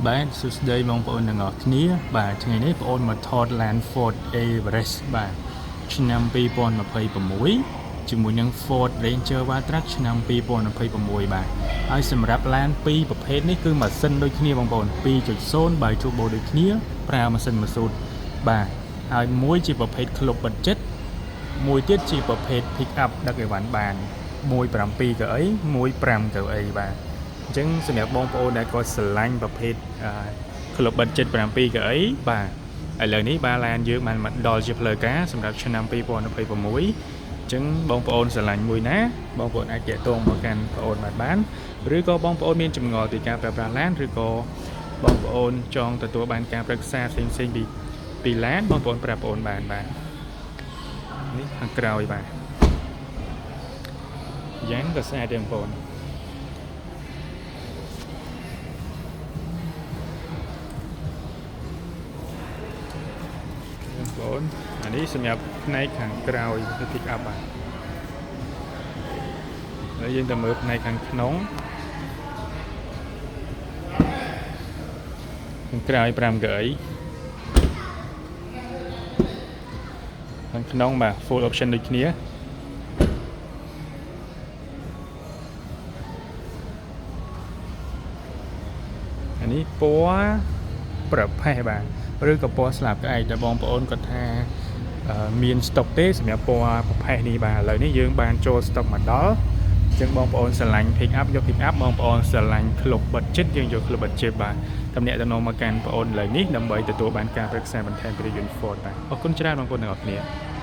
បាទសួស្តីបងប្អូនទាំងអស់គ្នាបាទថ្ងៃនេះបងប្អូនមកថតឡាន Ford Everest បាទឆ្នាំ2026ជាមួយនឹង Ford Ranger Wildtrak ឆ្នាំ2026បាទហើយសម្រាប់ឡានពីរប្រភេទនេះគឺម៉ាស៊ីនដូចគ្នាបងប្អូន2.0 Bi-Turbo ដូចគ្នាប្រើម៉ាស៊ីនមួយសូត្របាទហើយមួយជាប្រភេទ Club Budget មួយទៀតជាប្រភេទ Pick up ដឹកអីវ៉ាន់បាន1.7កៅអី1.5កៅអីបាទអញ្ចឹងសម្រាប់បងប្អូនដែលគាត់ស្រឡាញ់ប្រភេទអឺ Club Budget 7កៅអីបាទឥឡូវនេះបាទឡានយើងបានមកដល់ជាផ្លូវការសម្រាប់ឆ្នាំ2026អញ្ចឹងបងប្អូនស្រឡាញ់មួយណាបងប្អូនអាចទាក់ទងមកកាន់បងប្អូនបានបានឬក៏បងប្អូនមានចម្ងល់ពីការប្រើប្រាស់ឡានឬក៏បងប្អូនចង់ទទួលបានការប្រឹក្សាផ្សេងៗពីឡានបងប្អូនប្រាប់បងប្អូនបានបាទនេះខាងក្រោយបាទយ៉ាងក៏ស្អាតដែរបងប្អូនបងប្អូនអានេះសម្រាប់ផ្នែកខាងក្រោយគឺ pick up បាទហើយយើងទៅមើលផ្នែកខាងក្នុងខាងក្រោយ5កៅអីខាងក្នុងបាទ full option ដូចគ្នាអានេះពណ៌ប្រផេះបាទឬក៏ពណ៌ស្លាបក្អែកដែលបងប្អូនគាត់ថាមាន stock ទេសម្រាប់ពណ៌ប្រផេះនេះបាទឥឡូវនេះយើងបានចូល stock មកដល់អញ្ចឹងបងប្អូនស្រឡាញ់ pick up យក pick up បងប្អូនស្រឡាញ់ club budget យើងយក club budget បាទតំណាក់តំណងមកកាន់បងប្អូនឥឡូវនេះដើម្បីទទួលបានការប្រឹក្សាបន្ថែមពីរថយន្ត Ford បាទអរគុណច្រើនបងប្អូនទាំងអស់គ្នា។